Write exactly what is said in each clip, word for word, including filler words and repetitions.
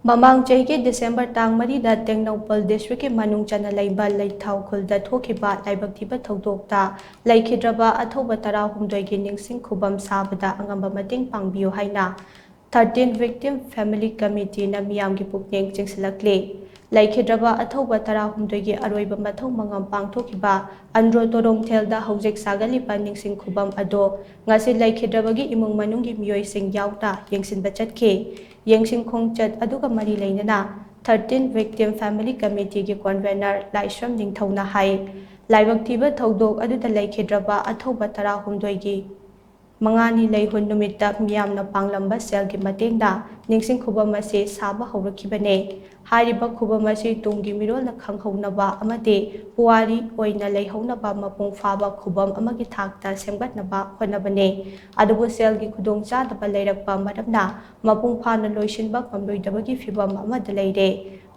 ꯃꯃꯥꯡ ꯆꯍꯤꯒꯤ ꯗꯤꯁꯦꯝꯕꯔ ꯇꯥꯡ ꯃꯔꯤꯗ ꯇꯦꯡꯅꯧꯄꯜ ꯗꯤꯁꯇ꯭ꯔꯤꯛꯀꯤ ꯃꯅꯨꯡ ꯆꯟꯅ ꯂꯩꯕ ꯂꯩꯊꯥꯎ ꯈꯨꯜꯗ ꯊꯣꯛꯈꯤꯕ ꯂꯥꯏꯕꯛ ꯊꯤꯕ ꯊꯧꯗꯣꯛꯇ ꯂꯩꯈꯤꯗ꯭ꯔꯕ ꯑꯊꯧꯕ ꯇꯔꯥꯍꯨꯝꯗꯣꯏꯒꯤ ꯅꯤꯡꯁꯤꯡ ꯈꯨꯕꯝ ꯁꯥꯕꯗ ꯑꯉꯝꯕ ꯃꯇꯦꯡ ꯄꯥꯡꯕꯤꯌꯨ ꯍꯥꯏꯅ Thirteen Victim Family Committeeꯅ ꯃꯤꯌꯥꯝꯒꯤ ꯄꯨꯛꯅꯤꯡ ꯆꯤꯡꯁꯤꯜꯂꯛꯂꯤ꯫ ꯂꯩꯈꯤꯗ꯭ꯔꯕ ꯑꯊꯧꯕ ꯇꯔꯥꯍꯨꯝꯗꯣꯏꯒꯤ ꯑꯔꯣꯏꯕ ꯃꯊꯧ ꯃꯉꯝ ꯄꯥꯡꯊꯣꯛꯈꯤꯕ ꯑꯟꯗ꯭ꯔꯣ ꯇꯣꯔꯣꯡꯊꯦꯜꯗ ꯍꯧꯖꯤꯛ ꯁꯥꯒꯠꯂꯤꯕ ꯅꯤꯡꯁꯤꯡ ꯈꯨꯕꯝ ꯑꯗꯣ ꯉꯁꯤ ꯂꯩꯈꯤꯗ꯭ꯔꯕꯒꯤ ꯏꯃꯨꯡ ꯃꯅꯨꯡꯒꯤ ꯃꯤꯑꯣꯏꯁꯤꯡ ꯌꯥꯎꯅ ꯌꯦꯡꯁꯤꯟꯕ ꯆꯠꯈꯤ꯫ ꯌꯦꯡꯁꯤꯟ ꯈꯣꯡꯆꯠ ꯑꯗꯨꯒ ꯃꯔꯤ ꯂꯩꯅꯅ Thirteen Victim Family Committeeꯒꯤ convener ꯂꯥꯏꯁ꯭ꯔꯝ ꯅꯤꯡꯊꯧꯅ ꯍꯥꯏ, ꯂꯥꯏꯕꯛ ꯊꯤꯕ ꯊꯧꯗꯣꯛ ꯑꯗꯨꯗ ꯂꯩꯈꯤꯗ꯭ꯔꯕ ꯑꯊꯧꯕ ꯇꯔꯥꯍꯨꯝꯗꯣꯏꯒꯤ ꯃꯉꯥꯅꯤ ꯂꯩꯍꯨꯟ ꯅꯨꯃꯤꯠꯇ ꯃꯤꯌꯥꯝꯅ ꯄꯥꯡꯂꯝꯕ ꯁꯦꯜꯒꯤ ꯃꯇꯦꯡꯅ ꯅꯤꯡꯁꯤꯡ ꯈꯨꯕꯝ ꯑꯁꯤ ꯁꯥꯕ ꯍꯧꯔꯛꯈꯤꯕꯅꯤ꯫ ꯍꯥꯏꯔꯤꯕ ꯈꯨꯕꯝ ꯑꯁꯤ ꯇꯨꯡꯒꯤ ꯃꯤꯔꯣꯜꯅ ꯈꯪꯍꯧꯅꯕ ꯑꯃꯗꯤ ꯄꯨꯋꯥꯔꯤ ꯑꯣꯏꯅ ꯂꯩꯍꯧꯅꯕ ꯃꯄꯨꯡ ꯐꯥꯕ ꯈꯨꯕꯝ ꯑꯃꯒꯤ ꯊꯥꯛꯇ ꯁꯦꯝꯒꯠꯅꯕ ꯍꯣꯠꯅꯕꯅꯤ꯫ ꯑꯗꯨꯕꯨ ꯁꯦꯜꯒꯤ ꯈꯨꯗꯣꯡꯆꯥꯗꯕ ꯂꯩꯔꯛꯄ ꯃꯔꯝꯅ ꯃꯄꯨꯡ ꯐꯥꯅ ꯂꯣꯏꯁꯤꯟꯕ ꯉꯝꯂꯣꯏꯗꯕꯒꯤ ꯐꯤꯚꯝ ꯑꯃꯗ ꯂꯩꯔꯦ꯫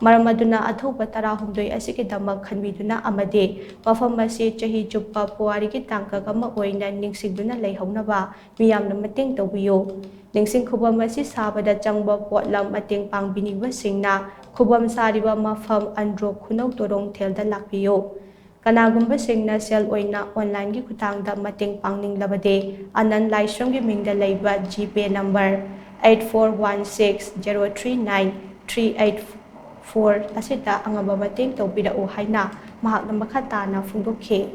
ꯃꯔꯝ ꯑꯗꯨꯅ ꯑꯊꯧꯕ ꯇꯔꯥꯍꯨꯝꯗꯣꯏ ꯑꯁꯤꯒꯤꯗꯃꯛ ꯈꯟꯕꯤꯗꯨꯅ ꯑꯃꯗꯤ ꯃꯐꯝ ꯑꯁꯤ ꯆꯍꯤ ꯆꯨꯞꯄ ꯄꯨꯋꯥꯔꯤꯒꯤ ꯇꯥꯡꯀꯛ ꯑꯃ ꯑꯣꯏꯅ ꯅꯤꯡꯁꯤꯡꯗꯨꯅ ꯂꯩꯍꯧꯅꯕ ꯃꯤꯌꯥꯝꯅ ꯃꯇꯦꯡ ꯇꯧꯕꯤꯌꯨ꯫ ꯅꯤꯡꯁꯤꯡ ꯈꯨꯕꯝ ꯑꯁꯤ ꯁꯥꯕꯗ ꯆꯪꯕ ꯄꯣꯠꯂꯝ ꯃꯇꯦꯡ ꯄꯥꯡꯕꯤꯅꯤꯡꯕꯁꯤꯡꯅ ꯈꯨꯕꯝ ꯁꯥꯔꯤꯕ ꯃꯐꯝ ꯑꯟꯗ꯭ꯔꯣ ꯈꯨꯅꯧ ꯇꯣꯔꯣꯡꯊꯦꯜꯗ ꯂꯥꯛꯄꯤꯌꯨ꯫ ꯀꯅꯥꯒꯨꯝꯕꯁꯤꯡꯅ ꯁꯦꯜ ꯑꯣꯏꯅ online ꯒꯤ ꯈꯨꯠꯊꯥꯡꯗ ꯃꯇꯦꯡ ꯄꯥꯡꯅꯤꯡꯂꯕꯗꯤ ꯑꯅꯟ ꯂꯥꯏꯁ꯭ꯔꯝꯒꯤ ꯃꯤꯡꯗ ꯂꯩꯕ GPay number eight four one six zero three nine three eight four ꯑꯁꯤꯗ ꯑꯉꯝꯕ ꯃꯇꯦꯡ ꯇꯧꯕꯤꯔꯛꯎ ꯍꯥꯏꯅ ꯃꯍꯥꯛꯅ ꯃꯈꯥ ꯇꯥꯅ ꯐꯣꯡꯗꯣꯛꯈꯤ꯫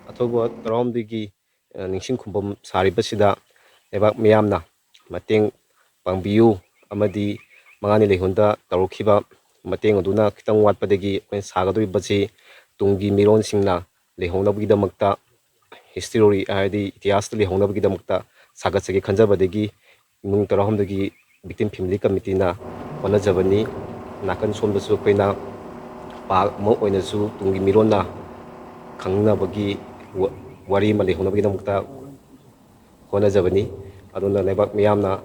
ꯑꯊꯧꯕ ꯇꯔꯥꯍꯨꯝꯗꯣꯏꯒꯤ, ꯑ, ꯅꯤꯡꯁꯤꯡ ꯈꯨꯕꯝ ꯁꯥꯔꯤꯕꯁꯤꯗ ꯂꯩꯕꯥꯛ ꯃꯤꯌꯥꯝꯅ ꯃꯇꯦꯡ ꯄꯥꯡꯕꯤꯌꯨ ꯑꯃꯗꯤ ꯃꯉꯥꯅꯤ ꯂꯩꯍꯨꯟꯗ ꯇꯧꯔꯛꯈꯤꯕ ꯃꯇꯦꯡ ꯑꯗꯨꯅ ꯈꯤꯇꯪ ꯋꯥꯠꯄꯗꯒꯤ ꯑꯩꯈꯣꯏꯅ ꯁꯥꯒꯗꯧꯔꯤꯕꯁꯤ ꯇꯨꯡꯒꯤ ꯃꯤꯔꯣꯟꯁꯤꯡꯅ ꯂꯩꯍꯧꯅꯕꯒꯤꯗꯃꯛꯇ, history ꯍꯥꯏꯗꯤ ꯏꯇꯤꯍꯥꯁꯇ ꯂꯩꯍꯧꯅꯕꯒꯤꯗꯃꯛꯇ ꯁꯥꯒꯠꯆꯒꯦ ꯈꯟꯖꯕꯗꯒꯤ ꯏꯃꯨꯡ ꯇꯔꯥꯍꯨꯝꯗꯣꯏꯒꯤ Victim Family Committeeꯅ ꯍꯣꯠꯅꯖꯕꯅꯤ꯫ ꯅꯥꯀꯟ ꯁꯣꯝꯗꯁꯨ ꯑꯩꯈꯣꯏꯅ ꯄꯥꯔꯛ ꯑꯃ ꯑꯣꯏꯅꯁꯨ ꯇꯨꯡꯒꯤ ꯃꯤꯔꯣꯟꯅ ꯈꯪꯅꯕꯒꯤ ꯋꯥ-, ꯋꯥꯔꯤ ꯑꯃ ꯂꯩꯍꯧꯅꯕꯒꯤꯗꯃꯛꯇ ꯍꯣꯠꯅꯖꯕꯅꯤ꯫ ꯑꯗꯨꯅ ꯂꯩꯕꯥꯛ ꯃꯤꯌꯥꯝꯅ,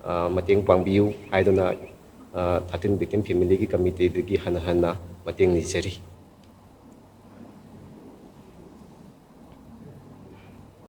ꯑ, ꯃꯇꯦꯡ ꯄꯥꯡꯕꯤꯌꯨ ꯍꯥꯏꯗꯨꯅ, ꯑ, Thirteen Victim Family Committeeꯗꯒꯤ ꯍꯟꯅ ꯍꯟꯅ ꯃꯇꯦꯡ ꯅꯤꯖꯔꯤ꯫